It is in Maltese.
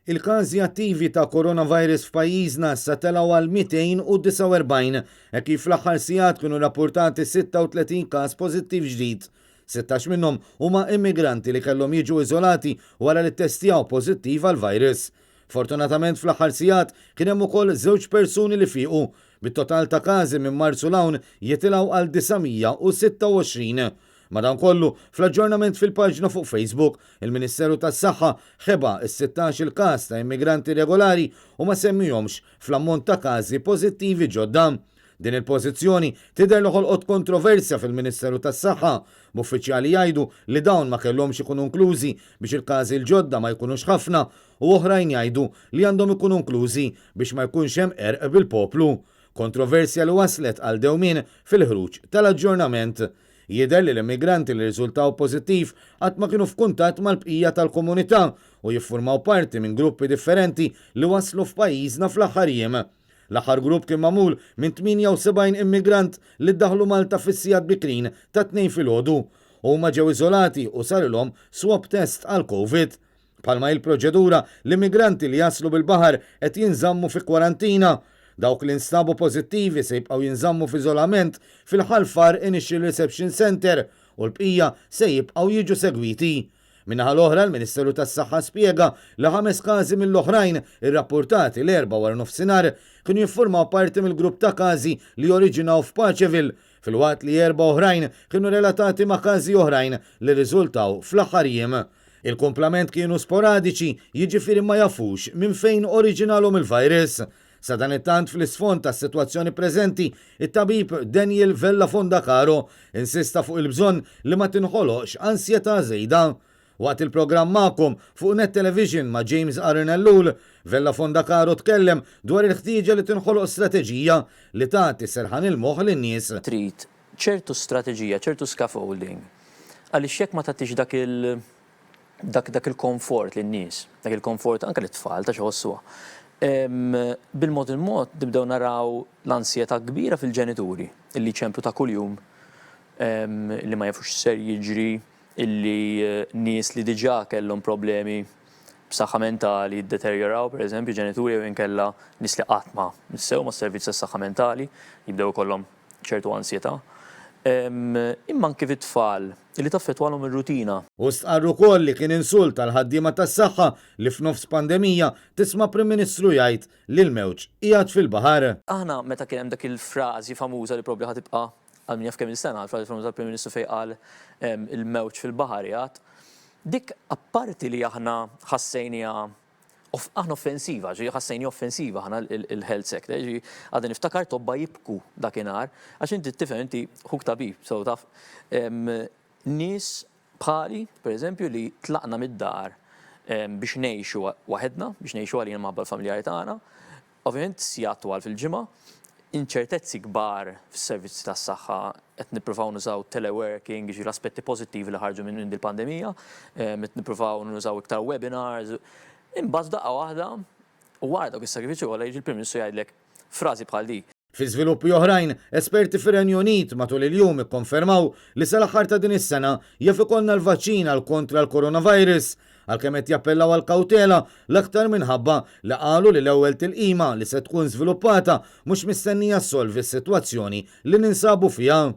Il-każi attivi ta' coronavirus f'pajjiżna issa telgħu għal 249 hekk kif fl-aħħar sigħat kienu rappurtati 36 każ pożittiv ġdid. 16 minnhom huma immigranti li kellhom jiġu iżolati wara li ttestjaw pożittiv għall-virus. Fortunatament fl-aħħar sigħat kien hemm ukoll żewġ persuni li fiequ, bit-total ta' każi minn Marzu 'l hawn jitilgħu għal 926. Madankollu, fl-aġġornament fil-paġna fuq Facebook, il-Ministeru tas-Saħħa ħeba s-sittax-il każ ta' immigranti irregolari u ma semmihomx fl-ammont ta' każi pożittivi ġodda. Din il-pożizzjoni tidher li ħolqot kontroversja fil-Ministeru tas-Saħħa, b'uffiċjali jgħidu li dawn ma kellhomx ikunu inklużi biex il-każi l-ġodda ma jkunux ħafna u oħrajn jgħidu li għandhom ikunu inklużi biex ma jkunx hemm qerq bil-poplu. Kontroversja li wasslet għal dewmien fil-ħruġ tal-aġġornament. Jidher li l-immigranti li rriżultaw pożittiv qatt ma kienu f'kuntatt mal-bqija tal-komunità u jiffurmaw parti minn gruppi differenti li waslu f'pajjiżna fl-aħħar jiem. L-aħħar grupp kien magħmul minn 78 immigrant li ddaħlu Malta fis-sigħat bikrin tat-Tnejn filgħodu. Huma ġew iżolati u sarilhom swab test għall-Covid. Bħalma hi l-proċedura, l-immigranti li jaslu bil-baħar qed jinżammu fi kwarantina. Dawk li nstabu pożittivi se jibqgħu jinżammu f'iżolament fil-Ħal Far Initial Reception Centre u l-bqija se jibqgħu jiġu segwiti. Min-naħa l-oħra, l-Ministeru tas-Saħħa spjega li ħames każi mill-oħrajn irrappurtati l-Erbgħa waranofsinhar kienu jiffurmaw parti mill-grupp ta' każi li oriġinaw f'Paceville, filwaqt li erbgħa oħrajn kienu relatati ma' każi oħrajn li rriżultaw fl-aħħar jiem. Il-kumplament kienu sporadiċi, jiġifieri ma jafux minn fejn oriġinalhom il-virus. Sadanittant fl-isfond tas-sitwazzjoni preżenti, it-tabib Daniel Vella Fondacaro insista fuq il-bżonn li ma tinħoloqx ansjetà żejda. Waqt il-programm Magħkom fuq Net Television ma' James Aaron Ellul, Vella Fondacaro tkellem dwar il-ħtieġa li tinħoloq strateġija li tagħti serħan il-moħħ lin-nies. Trid ċertu strateġija, ċertu scaffolding, għaliex jekk ma tagħtix dak il dak dak il-komfort lin-nies, dak il-komfort anke lit-tfal ta' xi bil-mod il-mod nibdew naraw l-ansjetà kbira fil-ġenituri illi jċemplu ta' kuljum li ma jafux x'ser jiġri, illi nies li diġà kellhom problemi b'saħħa mentali jiddeterjoraw, pereżempju, ġenituri jew inkella nies li qatt ma missew mas-servizz tas-saħħa mentali jibdew ikollhom ċertu ansjetà. Imma anki fit-tfal li taffettwalhom ir-rutina. Hu stqarr ukoll li kien insult għall-ħaddiema tas-saħħa li f'nofs pandemija tisma' Prim Ministru jgħid li l-mewġ qiegħed fil-baħar. Aħna meta kien hemm dak il-frażi famuża li probabbli ħa tibqa' għal min jaf kemm-il sena, il-frażi famuża tal-Prim Ministru fejn qal il-mewġ fil-baħar qiegħed, dik apparti li aħna ħassejniha aħna offensiva, ġifieri ħassejniha offensiva aħna il-health sector, ġifieri għadni niftakar tobba jibku dakinhar, għax inti tifhem inti ħuk tabib, so taf nies bħali, pereżempju, li tlaqna mid-dar biex ngħixu waħedna, biex ngħixu għalina minħabba l-familjari tagħna, Ovvjament sigħat twal fil-ġimgħa, inċertezzi kbar fis-servizzi tas-saħħa, qed nippruvaw nużaw teleworking, jiġifieri l-aspetti pożittivi li ħarġu minn dil-pandemija, qed nippruvaw nużaw iktar webinars. Imbagħad f'daqqa waħda, u wara dawk is-sagrifiċċji kollha jiġi l-Prim Ministru jgħidlek frażi bħal dik. Fi żviluppi oħrajn, esperti fir-Renju Unit matul il-jum ikkonfermaw li sal-aħħar ta' din is-sena jaf ikollna l-vaċċin għal kontra l-coronavirus, għalkemm qed jappellaw għall-kawtela l-aktar minħabba li qalu li l-ewwel tilqima li se tkun żviluppata mhux mistennija ssolvi s-sitwazzjoni li ninsabu fiha.